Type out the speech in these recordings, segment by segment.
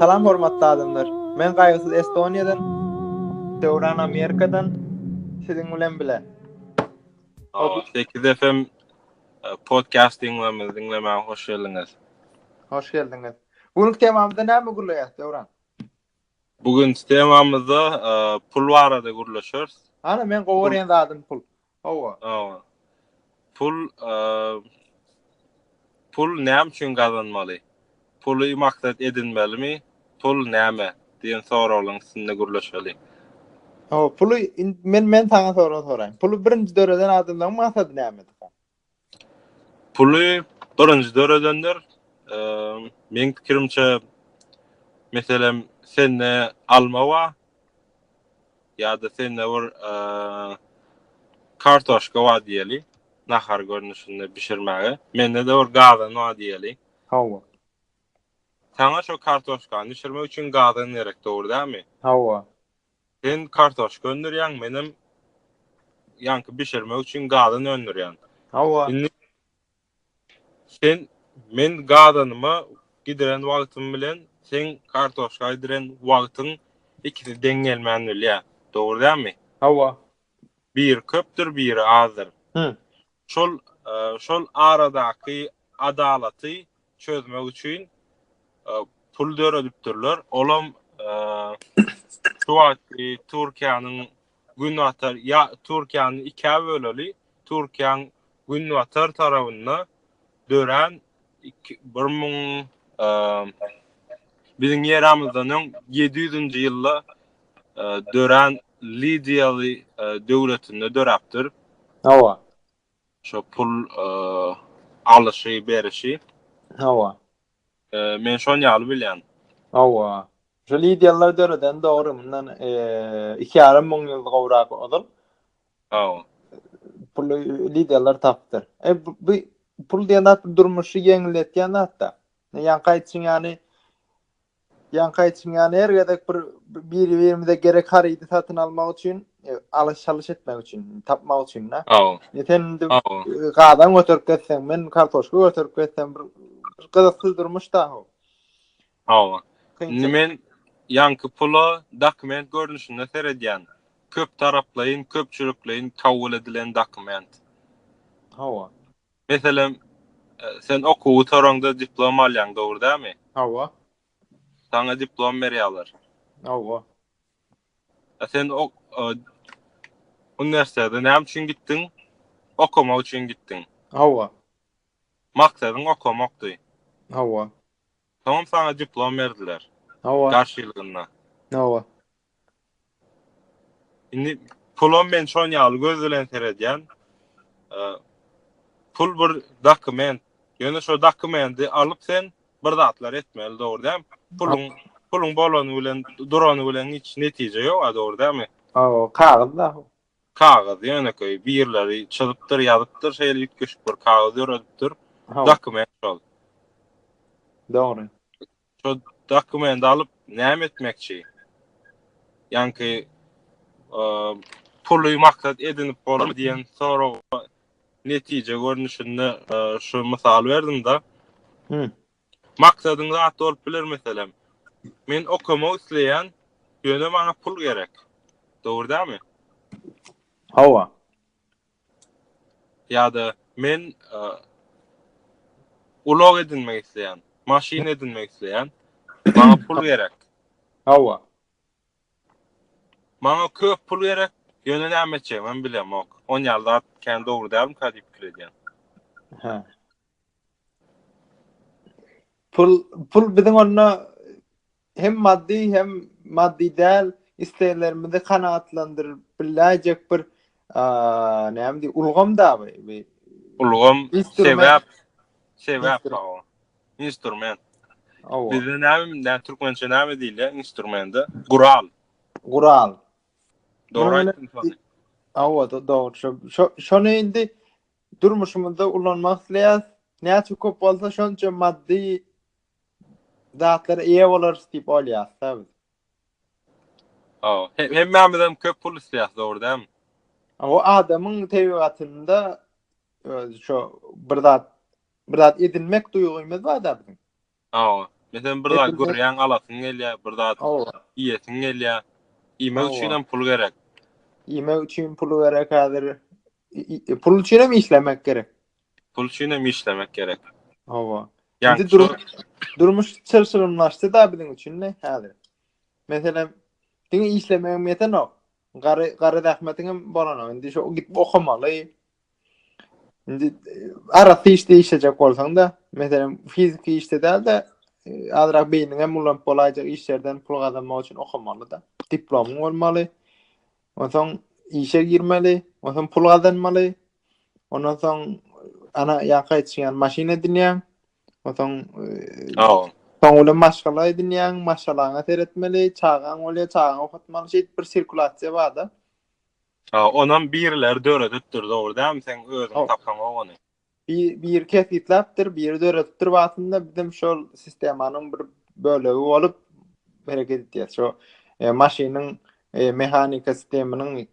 Salam hormatly adamlar. Men Gaýgysyz Estoniýadan, Döwran Amerikadan siziň bilen bile. 8 FM podcast diňlememizi diňlemäge hoş geldiňiz. Hoş geldiňiz. Bu günki temamyzda näme gürleýäs Döwran? Bu günki temamyzda pul barada gürleşeris. Ana men gowy görýän zadym pul. Hawa. Hawa. Pul pul näme üçin gazanmaly? Puly maksat edinmelimi? Pul näme? diýen soraglaryň üstünde gürleşeli. Hawa, puly men men saňa sorag soraýyn. Puly birinji döreden adamlaryň maksady nämedi? Puly birinji döredenler, meň pikirimçe, meselem, sende alma bar, ýa-da sende bir kartoşka bar diýeli, nahar görnüşinde bişirmäge. Mende-de bir gazan bar diýeli. Hawa. Saňa şo kartoşkany bişirmek üçin gazan gerek, dogry dälmi? Hawa. Sen kartoşka öndürýäň, menem ýaňky bişirmek üçin gazan öndürýän. Hawa. Indi sen men gazanyma gidiren wagtym bilen seň kartoşka gidiren wagtyň ikisi deň gelmän bilýär. Dogry dälmi? Hawa. Biri köpdür, biri azdyr. Hı. Şol şol aradaky adalaty çözmek üçin pul döredipdirler. Olam şu wagtky Türkiýäniň günbatar ýa Türkiýäni ikä böleli. Türkiýäň günbatar tarabynda dörän 1000 biziň eramyzdan öň 700-nji ýylda dörän Lidiýaly döwletinde döräpdir. Hawa. Şo pul alyşy, berişi. Hawa. Men şon ýaly bilýän. Hawa. Şu Lidiýalylar döreden dogry, mundan iki ýarym müň ýyl gowrak ozal. Hawa. Puly Lidiýalylar tapypdyr. E, bu pul diýen zat durmuşy ýeňilletýän zat-da. Ýaňky aýdyşyň ýaly Ýaňky aýdyşyň ýaly her gezek bir biri-birimize gerek harydy satyn almak üçin, e, alyş-çalyş etmek üçin, tapmak üçin-de. Hawa. E, sen indi e, gazan göterip gezseň, men kartoşka göterip gezsem bir, bir gyzyksyz durmuş da o. Hawa. Indi men ýaňky pula dokument görnüşinde seredýän. Köp taraplaýyn, köpçülikleýin kabul edilen dokument. Hawa. Meselem, sen okuwy gutaraňda diplom alýaň, dogry dälmi? Hawa. Saňa diplom berýärler. Hawa. A sen o uniwersitete näme üçin gitdiň? Okamak üçin gitdiň. Hawa. Maksadyň okamakdy. Hawa. Soňam saňa diplom berdiler. Hawa. Garşylygynda. Hawa. Indi pulam men şon ýaly göz bilen seredýän. Pul bir dokument. Ýöne şo dokumenti alyp sen bir zatlar etmeli, dogry dälmi? Puluň puluň bolany bilen durany bilen hiç netije ýok, dogry dälmi? Hawa, kagyz da. Kagyz ýönekeý birleri çyzypdyr, ýazypdyr, şeýle üýtgeşik bir kagyz döredipdir. Dokument şol. Dogry. Şo dokumenti alyp näme etmekçi? Ýaňky puly maksat edinip bolarmy diýen soraga netije görnüşinde şu mysal berdim-de. Hmm. Maksadyň zat bolup biler meselem. Men okamak isleýän. Ýöne maňa pul gerek. Dogry dälmi? Hawa. Ýa-da men ulag edinmek isleýän, maşyn edinmek isleýän, maňa pul gerek. Hawa. Maňa köp pul gerek, ýöne näme etjegimem bilemok. On ýaly zat kän dogry dälmika diýip pikir edýän. Hä. Pul pul biziň onda hem maddy hem maddy däl isleglerimizi kanagatlandyryp biläýjek bir näme diý ulgam da bu. Ulgam sebäp sebäp hawa. Instrument. Hawa. Bizde näme näme türkmençe näme diýilýär instrumende? Gural. Gural. Dogry aýtdym şony. Hawa, dogry. Şo şony indi durmuşymyzda ulanmak isleýäs. Näçe köp bolsa şonça maddy zatlara eýe bolarys diýip oýlaýas-da biz. Hawa, hemmämizem köp pul isleýäs, dogry dälmi? Hawa, adamyň tebigatynda öz şo bir zat bir zat edinmek duýgymyz bar-da biziň. Hawa. Meselem bir zat görýäň, alasyň gelýär, bir zat iýesiň gelýär. Iýmek üçin hem pul gerek. Iýmek üçin pul gerek häzir. Pul üçin hem işlemek gerek. Pul üçin hem işlemek gerek. Hawa. Indi durmuş, durmuş çylşyrymlaşdy da biziň üçin de häzir. Meselem, diňe işlemegem ýetenok. Gary gary zähmetiň hem bolanok. Indi şo gidip okamaly. Indi arasy işde işlejek bolsaň-da, meselem, fiziki işde däl-de, azrak beýniňi hem ulanyp bolaýjak işlerden pul gazanmak üçin okamaly-da. Diplomyň bolmaly. Onsoň işe girmeli, onsoň pul gazanmaly. Ondan soň ana ýaňky aýtşyň ýaly maşyn edinýäň. Onsoň Hawa. Soň bilen maşgala edinýäň, maşgalaňa seretmeli, çagaň bolýar, çagaňy okatmaly. Şeýdip bir sirkulasiýa bar-da. Ha, onam birileri döredipdir, dogry dälmi? Sen özüň tapaňok ony. Bir, biri kesgitläpdir, biri döredipdir wagtynda bizem şol sistemanyň bir bölegi bolup hereket edýäs. Şo e, maşynyň e, mehanika sisteminiň e,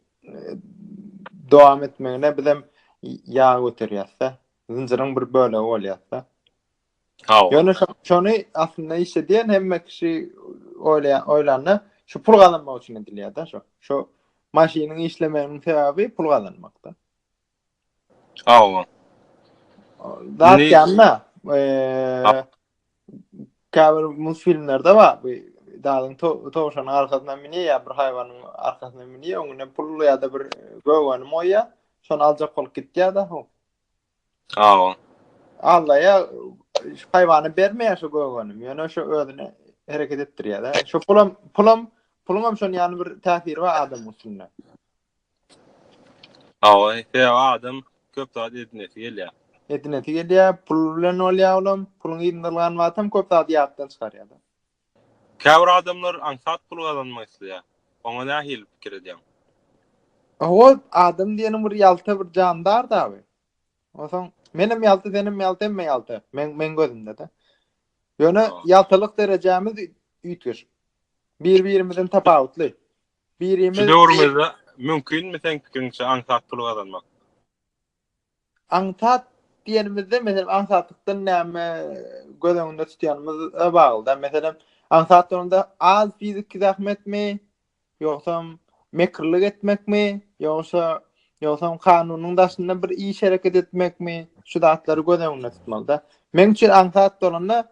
dowam etmegine bizem ýag göterýäs-de. Zynjyryň bir bölegi bolýas-da. Hawa. Ýöne şony aslynda işledýän hemme kişi oýlaýan oýlanda şu pul gazanmak üçin edilýär-de şo. Şo maşynyň işlemeginiň sebäbi pul gazanmakda. Hawa. Zat ýanna, eee käbir multfilmlerde bar bu dadyň towşanyň arkasyna münýär ýa bir haýwanyň arkasyna münýär, öňüne pul ýa-da bir gögeni goýýar, şony aljak bolup gitýär-de. Hawa. Allaýa şu haýwana bermeýär şu gögeni. Ýöne şu özüni hereket etdirýär-de. Şu pulam pulam puluň hem şonuň ýaly bir täsiri bar adamyň üstünde. Hawa, sebäbi adam köp zat edinesi gelýär. Edinesi gelýär, pul bilen bolýar olam. Puluň yzynda ylgan wagtam köp zady ýatdan çykarýar-da. Käbir adamlar aňsat pul gazanmak isleýär. Oňa nähili pikir edýäň? Hawa, adam diýeniň bir ýalta bir jandar dagy. Onsoň menem ýalta, senem ýalta, hemme ýalta. Men meň gözümde-de. Ýöne ýaltalyk derejämiz üýtgeşik. Bir-birimizden tapawutly. Birimiz Şu döwrümizde mümkinmi seň pikiriňçe aňsat pul gazanmak? Aňsat diýenimizde, meselem, aňsatlykdan näme göz öňünde tutýanymyza bagly-da. Meselem, aňsat bolanda az fiziki zähmetmi, ýogsam mekirlik etmekmi, ýogsa ýogsam kanunyň daşynda bir iş hereket etmekmi, şu zatlary göz öňünde tutmaly-da. Meň üçin aňsat bolanda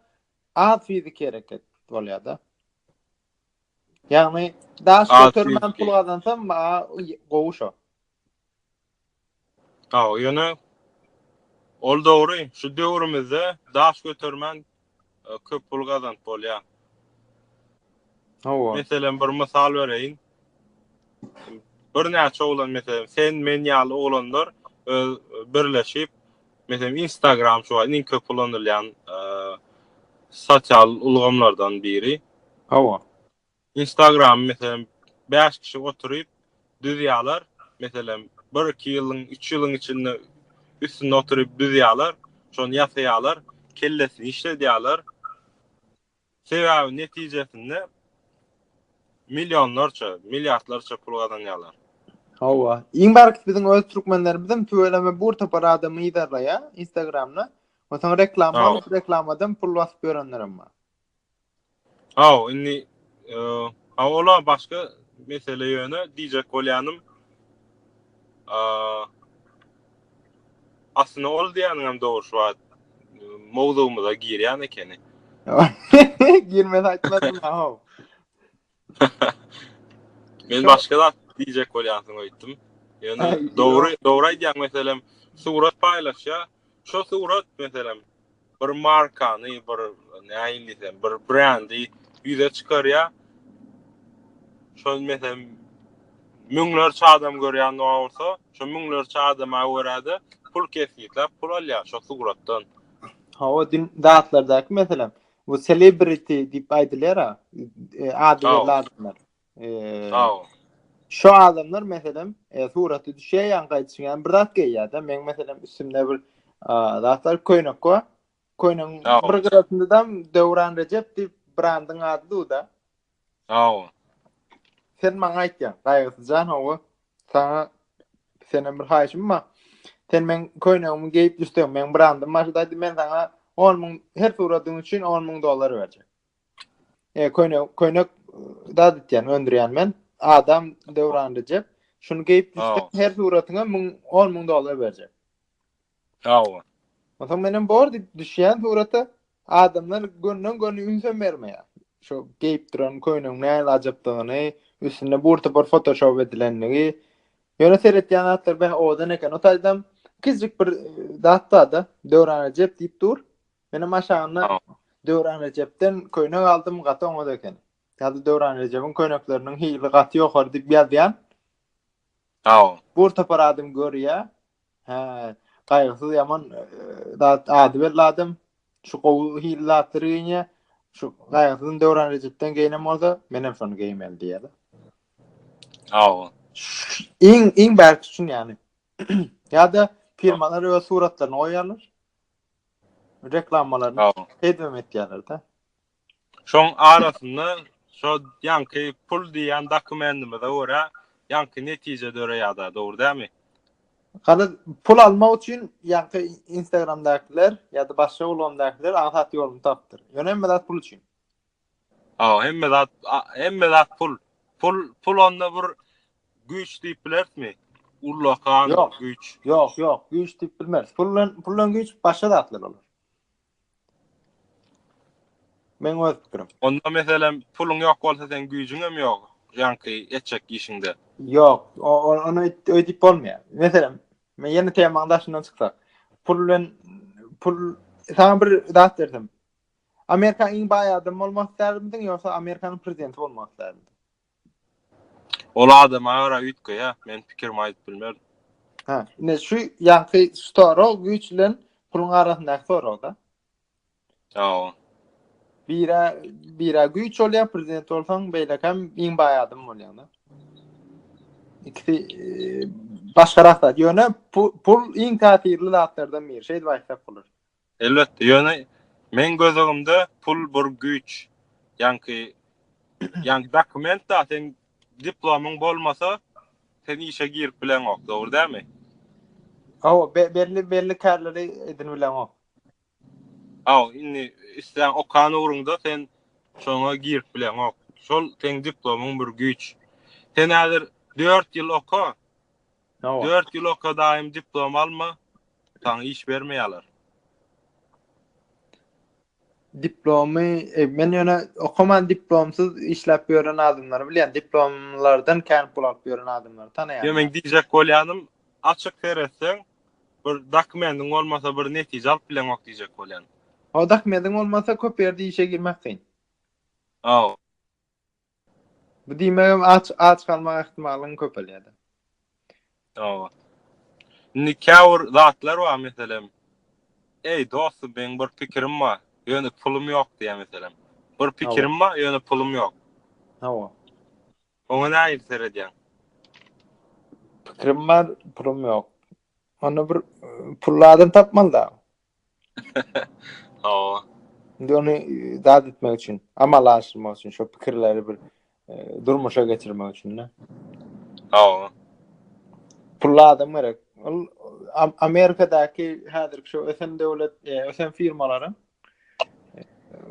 az fiziki hereket bolýar-da. Ýagny daş götermän pul gazansam, maňa gowy şo. Hawa, ýöne ol dogry, şu döwrümizde daş götermän e, köp pul gazanyp bolýar. Hawa. Meselem, bir mysal bereýin. Birnäçe oglan, meselem, sen, men ýaly oglanlar öz birleşip, meselem, Instagram şu wagt iň köp ulanylýan e, sosial ulgamlardan biri. Hawa. Instagramy meselem 5 kişi oturyp düzýärler. Meselem 1-2 ýylyň, 3 ýylyň içinde üstünde oturyp düzýärler. Şony ýasaýarlar, kellesini işledýärler. Sebäbi netijesinde millionlarça, milliardlarça pul gazanýarlar. Hawa. Iň bärkisi biziň öz türkmenlerimizem tüweleme bir topar adamy yzarlaýar Instagramda. Onsoň reklama alyp, reklamadan pul basyp ýörenlerem bar. Haw, indi e, A ola başga mesele ýöne diýjek bolýanym aslynda ol diýýäniňem dogry şu wagt mowzugymyza girýän ekeni. Girmese aýtmadym how. Men başga zat diýjek bolýansyň öýtdüm. Ýöne dogry dogry aýdýaň meselem surat paýlaşýar. Şo surat meselem bir markany, bir nähili diýsem, bir brendi ýüze çykarýar. Şol meselem müňlerçe adam görýän bolsa, şo müňlerçe adama görä-de pul kesgitläp pul alýar şo suratdan. Hawa, din zatlardaky meselem, bu celebrity diýip aýdylýar-a, e, ady belli adamlar. E, Hawa. Şo adamlar meselem, e, suraty düşýär ýaňky aýdyşyň ýaly bir zat geýýär-de. Meň meselem üstümde bir zatlar köýnek bar. Köýnegiň bir gyrasynda da Döwran Rejep diýip brandyň ady dur-da. Hawa. Sen maňa aýtýaň, Gaýgysyz jan hawa. Saňa senden bir haýyşym bar. Sen meň köýnegimi geýip düşseň, meň brandym bar şu taýda, men saňa 10 müň her suratyň üçin 10 müň dollar berjek. E, köýnek, köýnek zat etýän, öndürýän men. Adam Döwran Rejep. Şuny geýip düşseň, her suratyňa 1000 10 müň dollar berjek. Hawa. Onsoň menem bor diýip düşýän surata adamlar gönden göni ünsem bermeýär. Şu geýip duran köýnegiň nähili ajapdygyny, üstünde bir topar photoshop edilenligi. Ýöne seretýän zatlar beh owadan eken. O taýdam kiçijik bir zat bar-da, Döwran Rejep diýip dur. Menem aşagynda Döwran Rejepden köýnek aldym, gaty oňat eken. Ýa-da Döwran Rejebiň köýnekleriniň hili gaty ýokary diýip ýazýan. Hawa. Bir topar adam görýär. Hä, Gaýgysyz ýaman zat ady belli adam. Şu gowy hili zatlary geýinýär. Şu Gaýgysyzyň Döwran Rejepden geýnen bolsa, menem şony geýmeli diýýär. Hawa. Iň iň bärkisi şun ýaly. Ýa-da firmalar öz suratlaryny goýýarlar. Reklamalaryny edibem etýärler-de. Şoň arasynda şo ýaňky pul diýýän dokumentimize görä ýaňky netije döreýär-dä, dogry dälmi? Garaz, pul almak üçin ýaňky Instagramdakylar ýa-da başga ulgamdakylar aňsat ýoluny tapypdyr. Ýöne hemme zat pul üçin. Hawa, hemme zat hemme zat pul. Pul pul onda bir güýç diýip bilerismi? Ullakan güýç. Ýok, ýok, güýç diýip bilmeris. Pul bilen pul bilen güýç başga zatlar olar. Meň öz pikirim. Onda meselem puluň ýok bolsa seň güýjüň hem ýok ýaňky etjek işiňde. Ýok, ony öýdüp bolmaýar. Meselem, men ýene temaň daşyndan çyksak. Pul bilen pul saňa bir zat bersem. Amerikanyň iň baý adamy bolmak islärmidiň ýogsa Amerikanyň prezidenti bolmak islärmidiň? Ol adama görä üýtgeýär. Men pikirimi aýdyp bilmerin. Ha, ine şu ýaňky sorag güýç bilen puluň arasyndaky sorag-da. Hawa. Bire bire güýç bolýar, prezident bolsaň, beýlekem iň baý adam bolýaň-da. Ikisi e, başgarak zat. Ýöne pul iň täsirli zatlardan biri. Şeýdip aýtsak bolar. Elbetde, ýöne meň göz öňümde pul bir güýç. Ýaňky ýaňky dokument da seň diplomyň bolmasa sen işe girip bileňok, dogry dälmi? Hawa, belli belli kärleri edinip bileňok. Hawa, indi islän okan ugruňda sen şoňa girip bileňok. Şol seň diplomyň bir güýç. Sen häzir 4 ýyl oka, 4 ýyl oka daýym diplom alma, saňa iş bermeýärler. Diplomy, e, men ýöne okaman diplomsyz işläp ýören adamlary bilýän, diplomlardan kän pul alyp ýören adamlary tanaýan. Ýa men diýjek bolýanym, açyk seretseň, bir dokumentiň bolmasa bir netije alyp bileňok diýjek bolýan. O dokumentiň bolmasa köp ýerde işe girmek kyn. Aw. Bu diýmegem aç aç galmak ähtimallygyň köpelýär. Hawa. Indi käbir zatlar bar meselem. Eý dostum meň bir pikirim bar, ýöne pulum ýok diýýär meselem. Bir pikirim bar, ýöne pulum ýok. Hawa. Oňa nähili seredýäň? Pikirim bar, pulum ýok. Onda bir pully adam tapmaly da. Hawa. Indi ony e, zat etmek üçin, amala aşyrmak üçin, şo pikirleri bir e, durmuşa geçirmek üçin de. Hawa. Pully adam gerek. Ol Amerikadaky häzirki şu ösen döwlet, e, ösen firmalaryň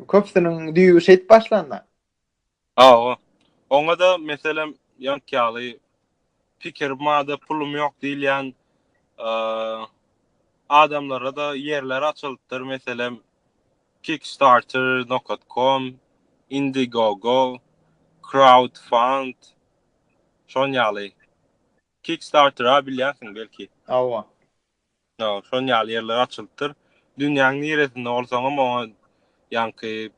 köpüsiniň düýbi şeýdip başlandy. Hawa. Oňa-da meselem ýaňky ýaly pikirim barda pulum ýok diýilýän adamlara-da ýerler açylypdyr. Meselem Kickstarter nokat com, Indiegogo, Crowdfund şon ýaly. Kickstarter-a bilýänsiň belki. Hawa. Hawa, şon ýaly ýerler açylypdyr. Dünýäň niresinde bolsaňam oňa ýaňky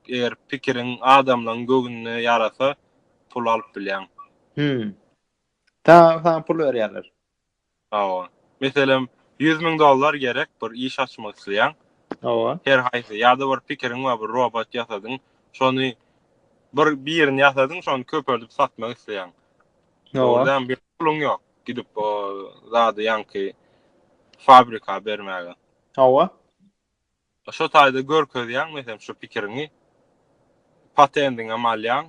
eger pikiriň adamlaryň göwnüne ýarasa pul alyp bilýäň. Hmm. Saňa, saňa pul berýärler. Hawa. Meselem, 100 mün dollar gerek bir iş açmak isleýäň. Hawa. Her haýsy ýa-da bir pikiriň bar, bir robot ýasadyň. Şony bir birini ýasadyň, şony köpeldip satmak isleýäň. Hawa. Dogrudan bir puluň ýok gidip o zady ýaňky fabrika bermäge. Hawa. Şo taýda görkezýäň meselem şu pikiriňi. Patendiňem alýaň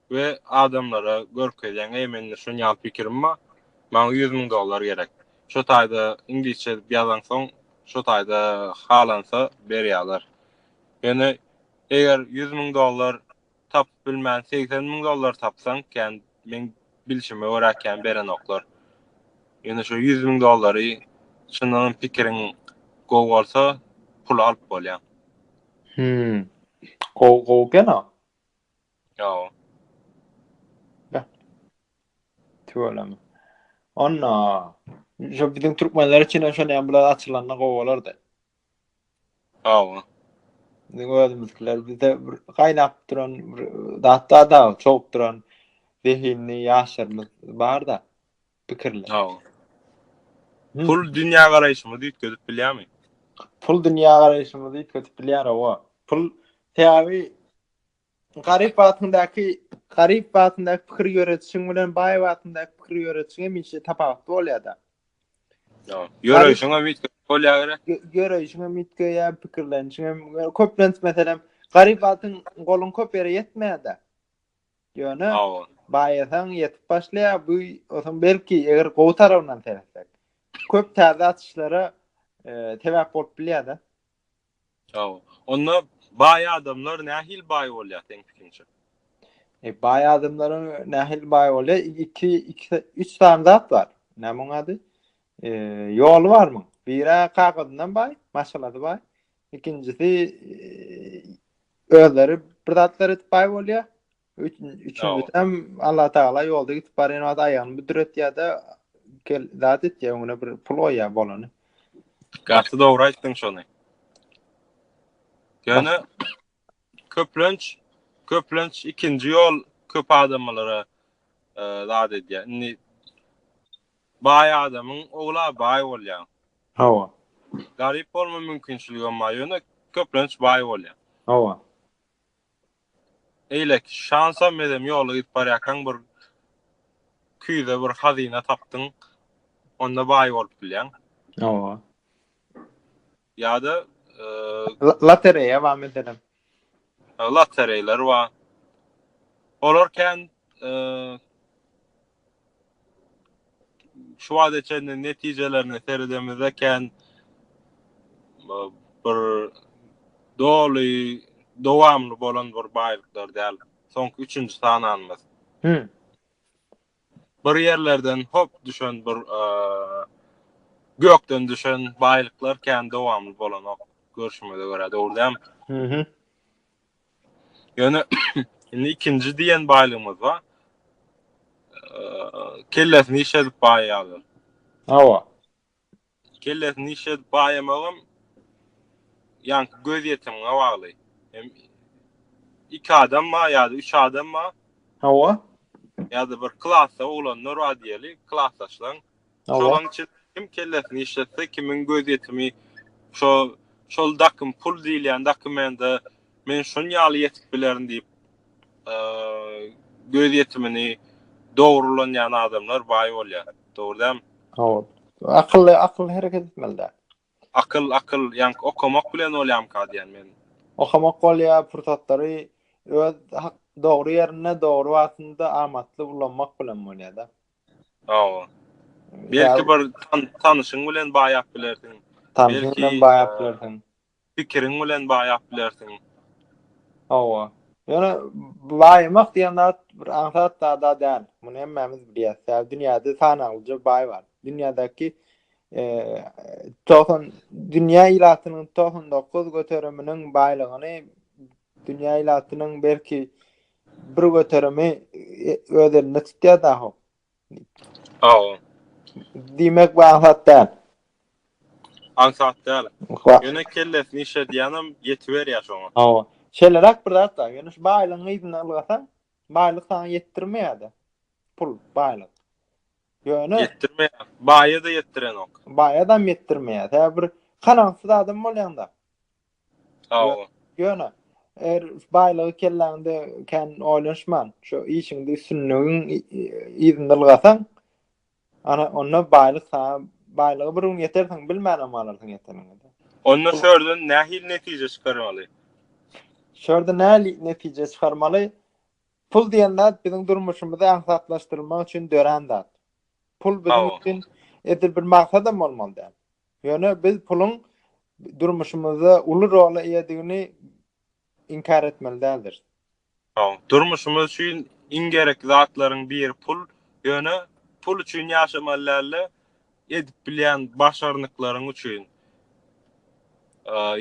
we adamlara görkezýäň, eý mende şun ýaly pikirim bar, maňa 100 mün dollar gerek. Şo taýda iňlisçe edip ýazaňsoň, şo taýda halansa berýärler. Ýöne eger 100 mün dollar tapyp bilmän 80 mün dollar tapsaň, kän meň bilşime görä kän berenoklar. Ýöne şo 100 mün dollary çyndanam pikiriň gowy bolsa puly alyp bolýar. Hmm. Gowy, gowy eken-a. Ýa. Be. Tüweleme. Onda şo biziň türkmenler üçin hem şony hem bular açylanda gowy bolardy. Hawa. Biziň özümizkiler bizde bir gaýnap duran bir zat bar-da, çogup duran zehinli ýaşlarymyz bar-da, pikirli. Hawa. Pul dünýä garaýşymyzy üýtgedip bilýärmi? Pul dünýä garaýşymyzy üýtgedip bilýär, hawa. Pul sebäbi garyp wagtyňdaky garyp wagtyňdaky pikir ýöretişiň bilen baý wagtyňdaky pikir ýöretişiň hemişe tapawutly bolýar-da. Ýöreýşiň hem üýtgedip bolýar gerek. Ýöreýşiň hem üýtgeýär, pikirlenişiň hem. Köplenç meselem, garyp wagtyň goluň köp ýere ýetmeýär-de. Ýöne baýasaň ýetip başlaýar. Bu osaň belki eger gowy tarabyndan seretsek, köp täze açyşlara e, sebäp bolup bilýär-de. Hawa. Onda baý adamlar nähili baý bolýar seň pikiriňçe? E, baý adamlaryň nähili baý bolýar? 2 2 3 sany zat bar. Näme oň ady? E, ýoly bar muň. Biri kakasyndan baý, maşgalasy baý. Ikinjisi e, özleri bir zatlar edip baý bolýar. Üçünjisi hem Allah Tagala ýolda gidip barýan wagt aýagyny büdretýär-de, gel zat etýär, öňüne bir pul goýýar bolany. Gaty dogry aýtdyň şony. Ýöne köplenç köplenç ikinji ýol köp adamlara e, zat edýär. Indi baý adamyň ogla baý bolýar. Hawa. Garyp bolma mümkinçiligem bar, ýöne köplenç baý bolýar. Hawa. Eýleki şansam medem ýolda gidip barýarkaň bir küýze bir hazyna tapdyň, onda baý bolup bilýäň. Hawa. Ýa-da lotereýa bar meselem. Lotereýler bar. Olar kän Şu wagta çenli netijelerine seredemizde kän bir doly dowamly bolan bir baýlyklar däl. Soňky üçünji sananymyz. Hmm. Bir ýerlerden hop düşen bir gökden düşen baýlyklar kän dowamly bolanok görşümize görä dogry dälmi? Mhm. Ýöne indi ikinji diýen baýlygymyz bar. Kellesini işledip baýaýarlar. Hawa. Kellesini işledip baýamagam ýaňky gözýetimiňe bagly. Hem iki adam bar ýa-da üç adam bar. Hawa. Ýa-da bir klasda oglanlar bar diýeli, klasdaşlaň. Şolaň içinde kim kellesini işletse, kimiň gözýetimi şo şol dakym pul diýilýän dokumende men şun ýaly ýetip bilerin diýip gözýetimini dogry ulanýan adamlar baý bolýar. Dogry dälmi? Hawa. Akylly akylly hereket etmeli-dä. Akyl akyl ýaňky okamak bilen bolýamyka diýýän men. Okamak bolýar, pursatlary öz hak dogry ýerinde, dogry wagtynda amatly ulanmak bilen bolýar-da. Hawa. Belki bir tanyşyň bilen baýap bilersiň. Tanyşyň bilen baýap bilersiň. Pikiriň bilen baýap bilersiň. Hawa. Ýöne baýamak diýen zat bir aňsat zada däl. Muny hemmämiz bilýäs. Sebäbi dünýäde sanaglyja baý bar. Dünýädäki 90 dünýä ilatynyň 99 göteriminiň baýlygyny dünýä ilatynyň belki bir göterimi öz elinde tutýar daho. Hawa. Diýmek bu aňsat däl. Aňsat däl. Ýöne kellesini işledýänem ýetiberýär şoňa. Hawa. Şeýleräk bir zat bar. Ýöne şu baýlygyň yzyndan ylgasaň, baýlyk saňa ýetdirmeýär-de. Pul, baýlyk. Ýöne ýetdirmeýär. Baýa-da ýetdirenok. Baýa-dam ýetdirmeýär. Sebäbi bir kanagatsyz adam bolýaň-da. Hawa. Ýöne eger baýlygy kelläňde kän oýlanyşman, şu işiňde üstünligiň yzynda ylgasaň, ana onda baýlyk saňa baýlygy bir gün ýetersiň, bilmänem galarsyň ýeteniňi. Onda şu ýerden nähili netije çykarmaly? Şu ýerde nähili netije çykarmaly? Pul diýen zat biziň durmuşymyzy aňsatlaşdyrmak üçin dörän zat. Pul biziň üçin edil bir maksadam bolmaly däl. Ýöne biz puluň durmuşymyzda uly rola eýedigini inkär etmeli däldiris. Hawa, durmuşymyz üçin iň gerekli zatlaryň biri pul. Ýöne pul üçin ýaşamaly däl-de, edip bilýän başarnyklaryň üçin.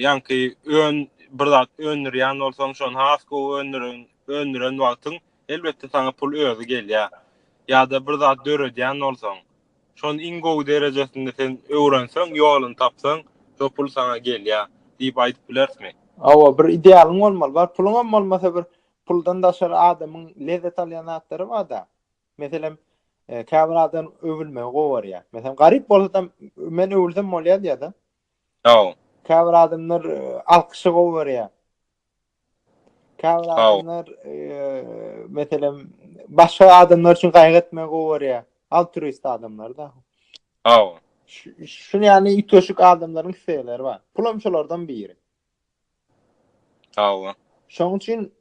Ýaňky ön bir zat öndürýän bolsaň, şony has gowy öndüren öndüren wagtyň elbetde saňa pul özi gelýär. Ýa-da bir zat döredýän bolsaň, Şony iň gowy derejesinde sen öwrenseň, ýoluny tapsaň, şo pul saňa gelýär diýip aýdyp bilerismi? Hawa, bir idealyň bolmaly. Bar puluňam bolmasa bir puldan daşary adamyň lezzet alýan zatlary bar-da. Meselem, käbir adam öwülmegi gowy görýär. Meselem, garyp bolsadam men öwülsem bolýar diýýär-de. Hawa. Käbir adamlar alkyşy gowy görýär. Käbir adamlar meselem başga adamlar üçin gaýgy etmegi gowy görýär. Altruist adamlar da. Hawa. Şuny ýaly üýtgeşik adamlaryň islegleri bar. Pulam şolardan biri. Hawa. Şonuň üçin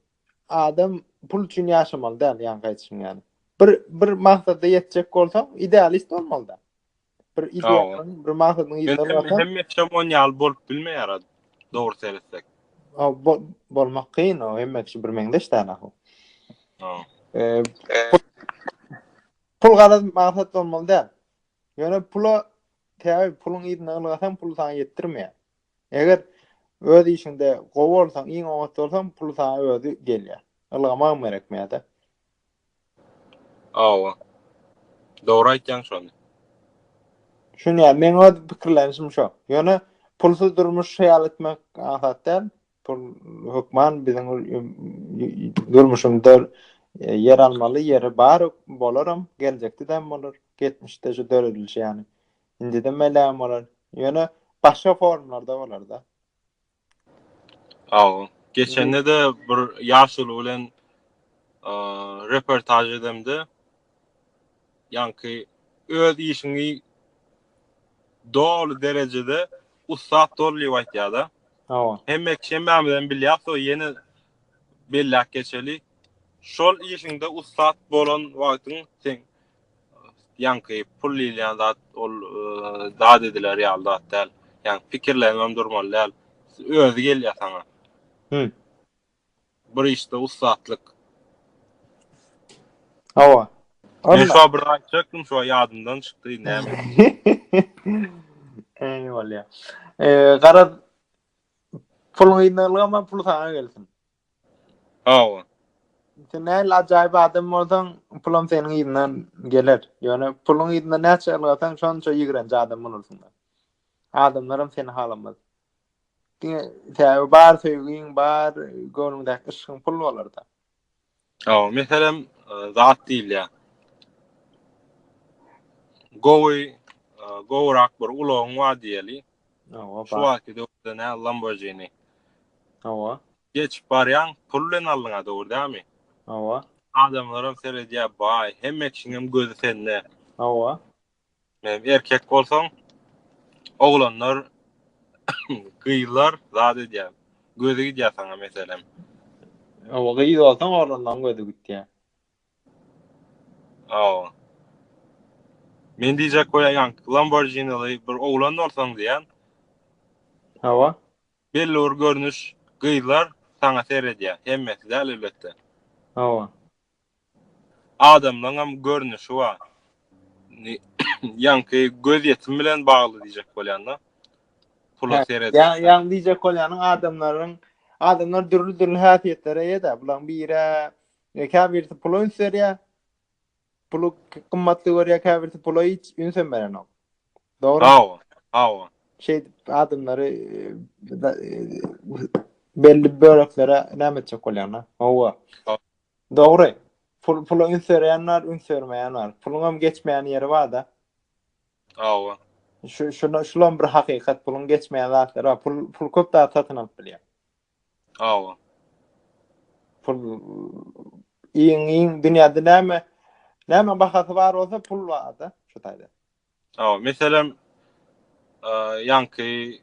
adam pul üçin ýaşamaly däl, ýaňky aýdyşym ýaly. Bir bir maksada ýetjek bolsaň, idealist bolmaly-da. Bir idealyň, bir maksadyň yzynda bolsaň. Hemme kişi on ýaly bolup bilmeýär, dogry seretsek. Bolmak kyn, o hemme kişi bir meňzeş däl ahy. Pul garaz maksat bolmaly däl. Ýöne pula täbi puluň yzynda ylgasaň pul saňa ýetdirmeýär. Eger öz işiňde gowy bolsaň, iň oňat bolsaň, pul saňa özi gelýär. Ylgamagam gerekmeýär-de. Hawa. Dogry aýtýaň şony. Şuny ýa meň öz pikirlenişim şo. Ýöne pulsuz durmuş hyýal etmek aňsat däl. Pul hökman biziň durmuşymyzda ýer almaly, ýeri bar, bolaram, geljekde-de bolar. Geçmişde şu döredilişi ýaly. Indiden beýlägem bolar. Ýöne başga forumlarda bolar-da. Hawa. Geçende-de bir ýaşuly bilen reportaž edemde, ýaňky öz işiňi doly derejede ussat bol diýip aýtýar-da. Hawa. Hemme kişi hemmämizem bilýäs, so ýene belläp geçeli. Şol işiňde ussat bolan wagtyň sen Ýaňky pul diýilýän zat ol zat ediler ýaly zat däl. Ýaňky pikirlenibem durmaly däl. Özi gelýär saňa. Hüm. Bir işde ussatlyk. Hawa. Men şo bir aýtjakdym, şo ýadymdan çykdy, näme. Eý bolýar. Eee, garaz puluň yzyna ylgama, pul saňa gelsin. Hawa. Sen nähili ajaýyp adam bolsaň, pulam seniň yzyndan geler. Ýöne puluň yzyndan näçe ylgasaň, şonça ýigrenji adam bolarsyň. Adamlaram seni halamaz. Diňe sebäbi bar söýgiň, bar göwnüňdäki yşgyň pul bolar-da. Hawa, meselem, zat diýilýär. Gowy, gowurak bir ulagyň bar diýeli. Hawa, Şu wagtky döwürde nä Lamborghini. Hawa. Geçip barýaň, pul bilen aldyň-a, dogry dälmi? Hawa. Adamlaram seredýär, baý, hemme kişiňem gözi sende. Hawa. Men erkek bolsaň, oglanlar, gyzlar zat edýär. Gözi gidýär saňa meselem. Hawa, gyz bolsaň oglanlaryň gözi gitýär. Hawa. Men diýjek bolýan ýaňky Lamborghini-li bir oglan bolsaň diýýän. Hawa. Belli bir görnüş gyzlar. saňa seredýär. Hemmesi däl elbetde. Hawa. Adamlaňam görnüşi bar. Ýaňky gözýetim bilen bagly diýjek bolýan-da. Pula seredip. Ýa, ýaňy diýjek bolýanyň adamlaryň adamlar dürli-dürli häsiýetlere eýe-dä. Bularyň biri käbirisi pula üns berýär. Puly gymmatly görýär, käbirisi pula hiç ünsem berenok. Dogry. Hawa, hawa. Şeýdip adamlary belli böleklere näme etjek bolýan-da. Hawa. Dogry. Pul pula üns berýän bar, üns bermeýän bar. Puluň hem geçmeýän ýeri bar-da. Hawa. Şu şuna şulam bir hakykat, puluň geçmeýän zatlary bar. Pul pul köp zat satyn alyp bilýär. Hawa. Pul iň iň dünýäde näme näme bahasy bar bolsa pul bar-da şu taýda. Hawa, meselem, ýaňky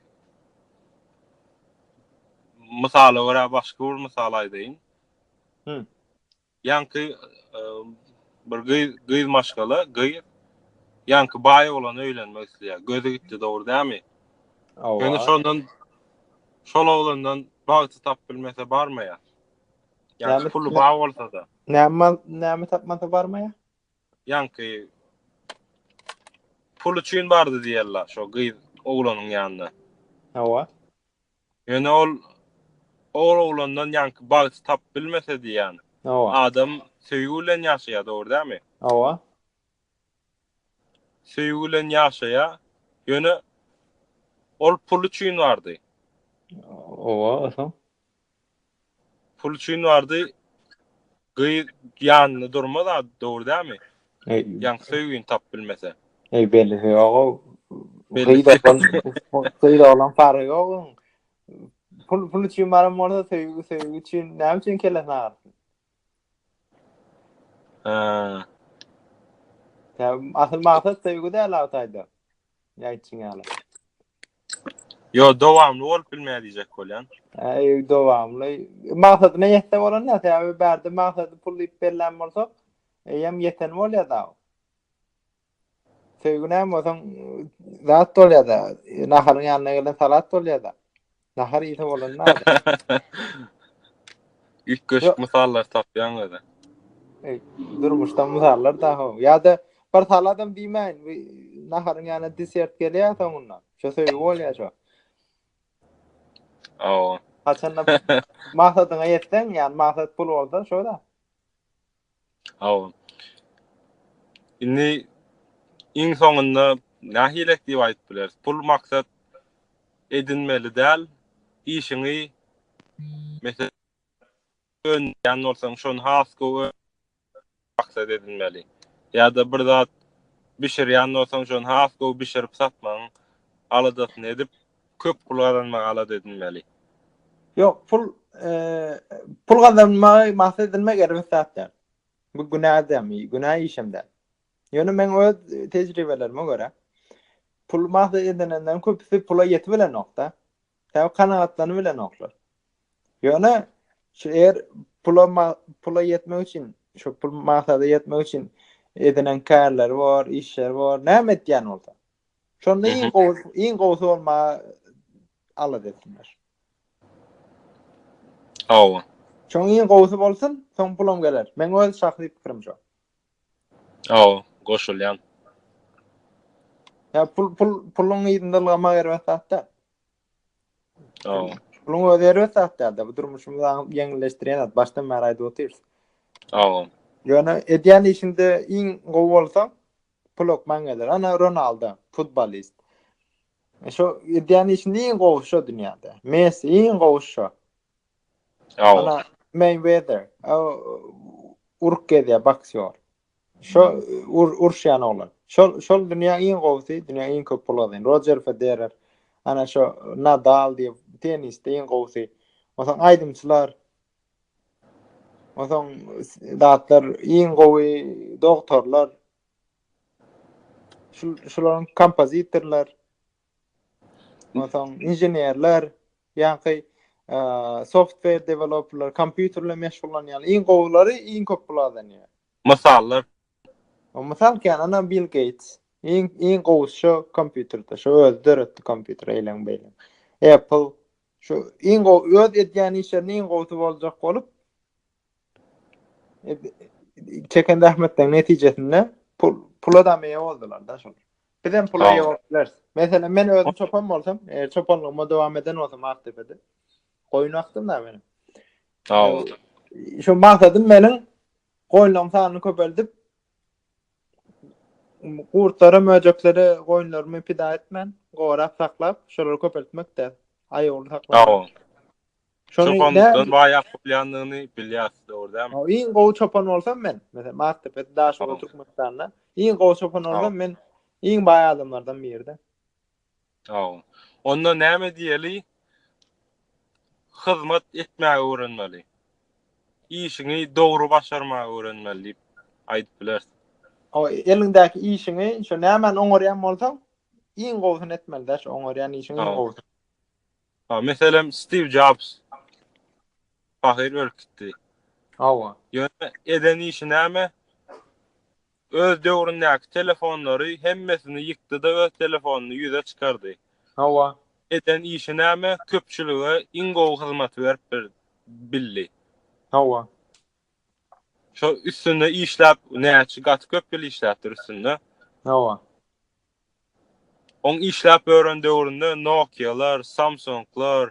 mysala görä başga bir mysal aýdaýyn. Hı. Ýaňky bir gyz, gyz maşgala, gyz ýaňky baý oglana öýlenmek isleýär. Gözi gitdi, dogry dälmi? Hawa. Ýöne şondan şol oglandan bagty tapyp bilmese barmaýar. Ýaňky puly bar bolsa-da. Näme näme tapmasa barmaýar? Ýaňky pul üçin bardy diýerler şo gyz oglanyň ýanyna. Hawa. Ýöne ol ol oglandan ýaňky bagty tapyp bilmese diýýän. Hawa. Adam söýgi bilen ýaşaýar, dogry dälmi? Hawa. Söýgi bilen ýaşaýar. Ýöne ol pul üçin bardy. Hawa, onsoň? Pul üçin bardy. Gyz ýanynda durmaz a, dogry dälmi? Ýaňky söýgini tapyp bilmese. Eý, bellisi ýog-ow. Gyz oglan, gyz oglan parhy ýok oň. Pul, pul üçin baran bolsa söýgi, söýgi üçin näme üçin kellesini agyrtsyn? Ha. Ýa, asyl maksat söýgi däl agtaýda. Ýaýtçyň ýaly. Ýo, dowamly bolup bilmeýär diýjek bolýan. Äý, dowamly. Maksadyna ýetse bolan-da, sebäbi bärde maksady pul diýip bellän bolsak, eýýäm ýeten bolýar-da. Söýgi näme bolsaň, zat bolýar-da, naharyň ýanyna gelen salat bolýar-da. Nahar iýse bolany da. Üýtgeşik mysallar tapýaň özi. Eý, durmuşdan mysallar da ho. Ýa-da bir saladam diýmäýin, bu naharyň ýanyna desert gelýär soňunda. Şo söýgi bolýar şo. Hawa. Haçanda maksadyňa ýetseň, ýani maksat pul bolsa, şo-da. Hawa. Indi iň soňunda nähilek diýip aýdyp bileris? Pul maksat edinmeli däl, işiňi meselem öndürýän bolsaň, şony has gowy maksat edinmeli. Ýa-da bir zat bişirýän bolsaň, şony has gowy bişirip satmagyň aladasyny edip, köp pul gazanmagy alada edinmeli. Ýok, pul pul gazanmagy maksat edinmek erbet zat däl. Bu günä däl, günä işem däl. Ýöne meň öz tejribelerime görä, pul maksat edinenleriň köpüsi pula ýetip bilenok-da. Sebäbi kanagatlanyp bilenoklar. Ýöne şu eger pula pula ýetmek üçin, şu pul maksada ýetmek üçin edinen kärleri bor, işleri bor, näme etýän bolsa. Şonda iň gowy, iň gowusy bolmaga alada etsinler. Hawa. Şoň iň gowusy bolsun, soň pulam geler. Meň öz şahsy pikirim şo. Hawa, goşulýan. Ýa pul pul puluň yzynda ylgamak erbet zat däl. Hawa. Puluň özi erbet zat däl-de, bu durmuşymyzy ýeňilleşdirýän zat. Başdan bäri aýdyp otyrys. Hawa. Ýöne edýän işiňde iň gowy bolsaň, Pul hökman geler. Ana Ronaldo, futbolist. E, şo edýän işinde iň gowusy şo dünýäde. Messi iň gowusy şo. Ana Mayweather, urup gezýär, boksýor. Şo ur, uruşýan oglan. Şol şol dünýäň iň gowusy, dünýäň iň köp pul gazanýan. Roger Federer. Ana şo Nadal diýip tennisde iň gowusy. Onsoň aýdymçylar, Onsoň zatlar iň gowy dogtorlar şul şularyň kompozitorlar onsoň inženerler ýaňky software developerler kompýuter bilen meşgullanýan iň gowulary iň köp pul gazanýar. Mysallar. O mysal kän ana Bill Gates iň iň gowusy şo kompýuterde şo özi döretdi kompýuteri eýleň beýleň. Apple. Şu iň gowy öz edýän işleriniň iň gowusy boljak bolup çeken zähmetleň netijesinde pul pula da eýe boldular da şol. Biz hem pula eýe bolup bileris. Meselem men özüm çopan bolsam, eger çopanlygyma dowam eden bolsam Akdepede goýun bakdym da men. Hawa. Şu maksadym meniň goýunlaryň sanyny köpeldip Gurtlara, möjeklere goýunlarymy pida etmän, gorap saklap, şolary köpeltmek-dä. Aýawly saklamak. Hawa. Şony Çopanlykdan baýap bolýandygyny bilýäs, dogry dälmi? Hawa, iň gowy çopan bolsam men, meselem, Akdepe, Daşoguz, Türkmenistanda iň gowy çopan bolsam men iň baý adamlardan biri-de. Hawa. Onda näme diýeli? Hyzmat etmäge öwrenmeli. Işiňi dogry başarmaga öwrenmeli diýip aýdyp bileris. Hawa, eliňdäki işiňi, şo nämäni oňarýan bolsaň, iň gowusyny etmeli-dä, şo oňarýan işiň iň gowusyny. Ha, meselem, Steve Jobs pahyr ölüp gitdi. Hawa. Ýöne eden işi näme? Öz döwründäki telefonlary hemmesini ýykdy-da öz telefonyny ýüze çykardy. Hawa. Eden işi näme? Köpçülige iň gowy hyzmaty berip bildi. Hawa. Şo üstünde işläp näçe gaty köp ýyl işläpdir üstünde. Hawa. Oň işläp ýören döwründe Nokia-lar, Samsung-lar,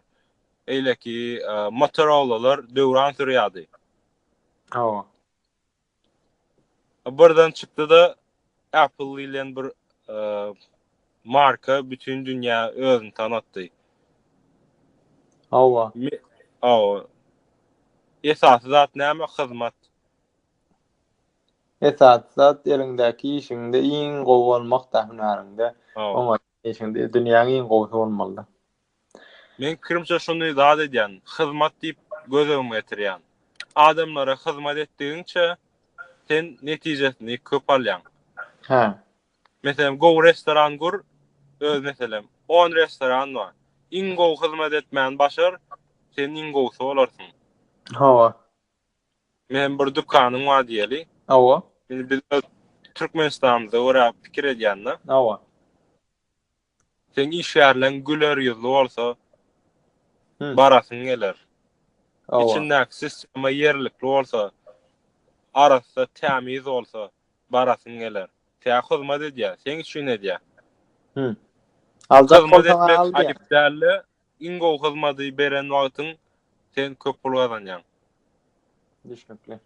eýleki Motorola-lar döwran sürýärdi. Hawa. Birden çykdy-da Apple diýlen bir marka bütin dünýä özüni tanatdy. Hawa. Hawa. Esasy zat näme? Hyzmat. Esasy zat eliňdäki işiňde iň gowy bolmak-da hünäriňde. Hawa. Oňa işiňde dünýäň iň gowusy bolmaly-da. Meň pikirimçe şuny zat edýän, hyzmat diýip göz öňüme getirýän. Adamlara hyzmat etdigiňçe sen netijesini köp alýaň. Hä. Meselem gowy restoran gur, öz meselem on restoran bar. Iň gowy hyzmat etmäni başar, sen iň gowusy bolarsyň. Hawa. Menem bir dükanyň bar diýeli. Hawa. Indi biz öz Türkmenistanymyza görä pikir edýän-de. Hawa. Seň işgärleň güler ýüzli bolsa, barasyň geler. Içindäki sistema ýerlikli bolsa, arassa, tämiz bolsa, barasyň geler. Saňa hyzmat edýär, seň üçin edýär. Aljak Hyzmat bolsaň etmek al diýýär. aýyp däl-de, iň gowy hyzmaty beren wagtyň sen köp pul gazanýaň. Düşnükli.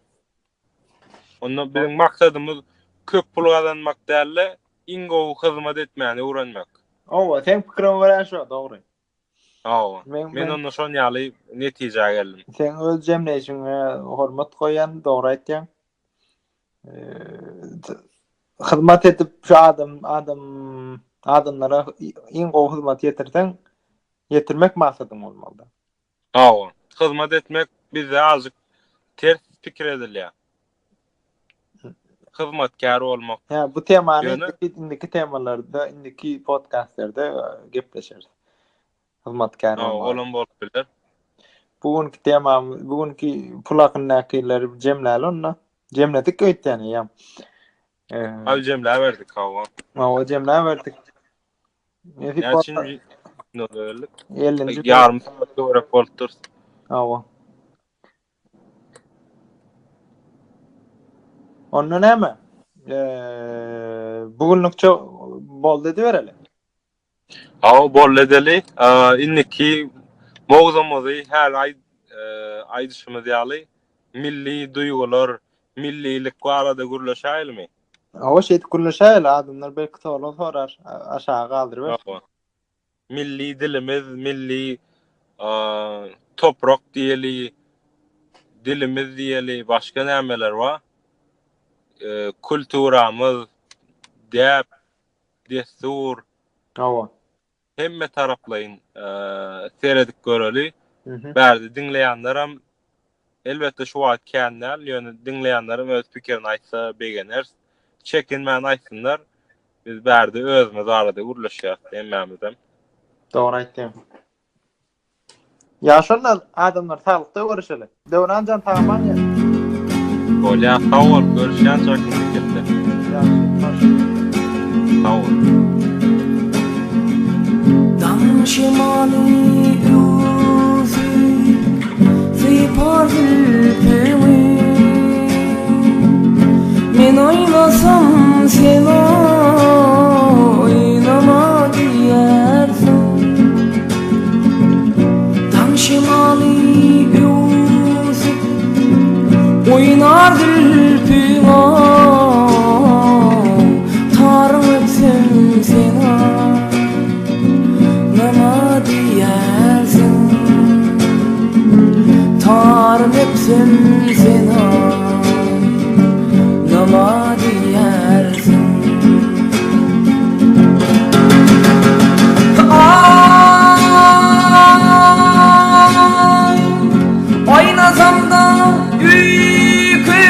Onda biziň maksadymyz köp pul gazanmak däl-de, iň gowy hyzmat etmäni öwrenmek. Hawa, seň pikiriňe görä şo, dogry. Hawa. Men, Men onda şon ýaly netijä geldim. Seň öz jemleýşiňe hormat goýýan, dogry aýtýaň. Hyzmat edip şu adam adam adamlara iň gowy hyzmaty ýetirseň, ýetirmek maksadyň bolmaly. Hawa, hyzmat etmek bizde azjyk ters pikir edilýär. Hyzmatkär bolmak. Hä, bu temany indiki, indiki temalarda, indiki podkastlarda e, gepleşeris. Hyzmatkär bolmak. Hawa, olam bolup biler. Bu günki temamyz, bu günki pul hakyndakyleri jemläli onda. Jemledik öýtýän eýýäm. Abi jemläberdik, hawa. Hawa, jemläberdik. Nesip bolsa. Näçinji geldik? 50-nji. Ýarym sagat töwerek bolupdyr. Hawa. Onda näme? Eee, bu günlükçe boldy edibereli. Hawa, boldy edeli. Indiki mowzumyzy häli aýt, aýdyşymyz ýaly milli duýgular, millilik barada gürleşäýelimi? Hawa şeýdip gürleşäýeli adamlar belki sorag sorar aşaga galdyryber. Hawa. Milli dilimiz, milli toprak diýeli, dilimiz diýeli, başga nämeler bar? Kulturamyz, däp, dessur. Hawa. Hemme taraplaýyn seredip göreli. Bärde diňleýänlerem elbetde şu wagt kän däl, ýöne diňleýänlerem öz pikirini aýtsa begeneris. Çekinmän aýtsynlar. Biz bärde özümiz barada gürleşýäris hemmämizem. Dogry aýtýaň. Ýa şonda adamlar saglykda görüşeli. Döwran jan sag-aman gel. Bolýa sag bol görüşýänçä indiki hepde. Ýagşy hoş. Sag bol. Daň şemaly öwüp. Sypar zülpüňi Men oýnasam sen oýnama diýersiň Daň şemaly öwsüp oýnar zülpüň Taryň öpsem sen Nama diýersiň Tarym öpsem sen Nama diýersiň Aý Oýnasam-da öýkeleme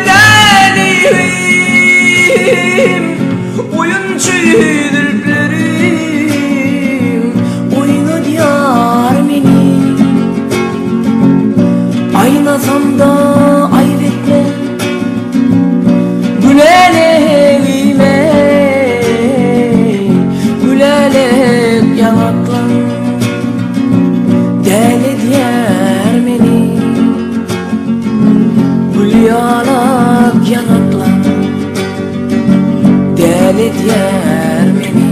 dälim Oýunçy zülpleriň oýnadýar meni. Aýnasam-da aýp etme Gülälek-ime, Gülälek ýaňaklam däledýär meni. Gül ýalak ýaňaklam. Däli edýär meni.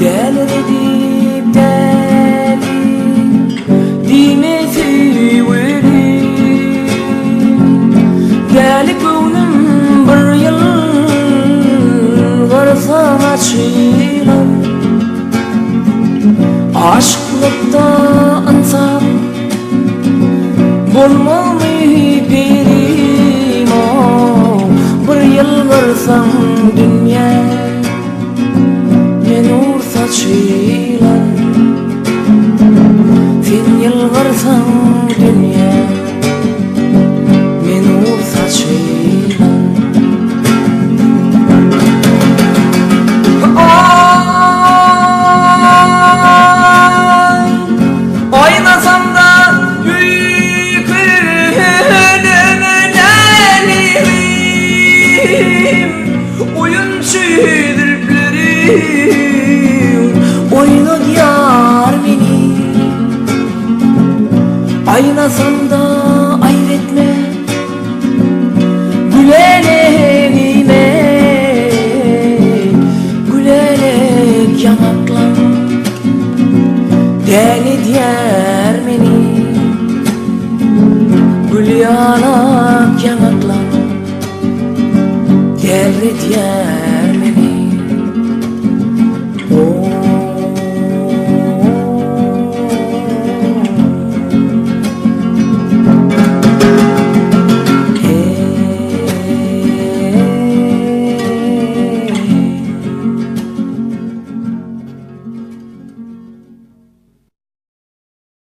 Däliredip däli diýme söýgüli. Däli göwnüm bir ýyl gyrsaň açylar. Aşyklykda ynsap bolmazmy pirim-ow, Bir ýylgyrsaň dünýä nur saçylar. Sen ýylgyrsaň dünýä nur saçylar. Aý, oýnasam-da öýkeleme läligim, Oýunçy zülpleriň oýnadýar meni. Aýnasam-da aýp etme. Gülälek-ime, gülälek ýaňaklam Däli edýär meni, gül ýalak ýaňaklam Däli edýär.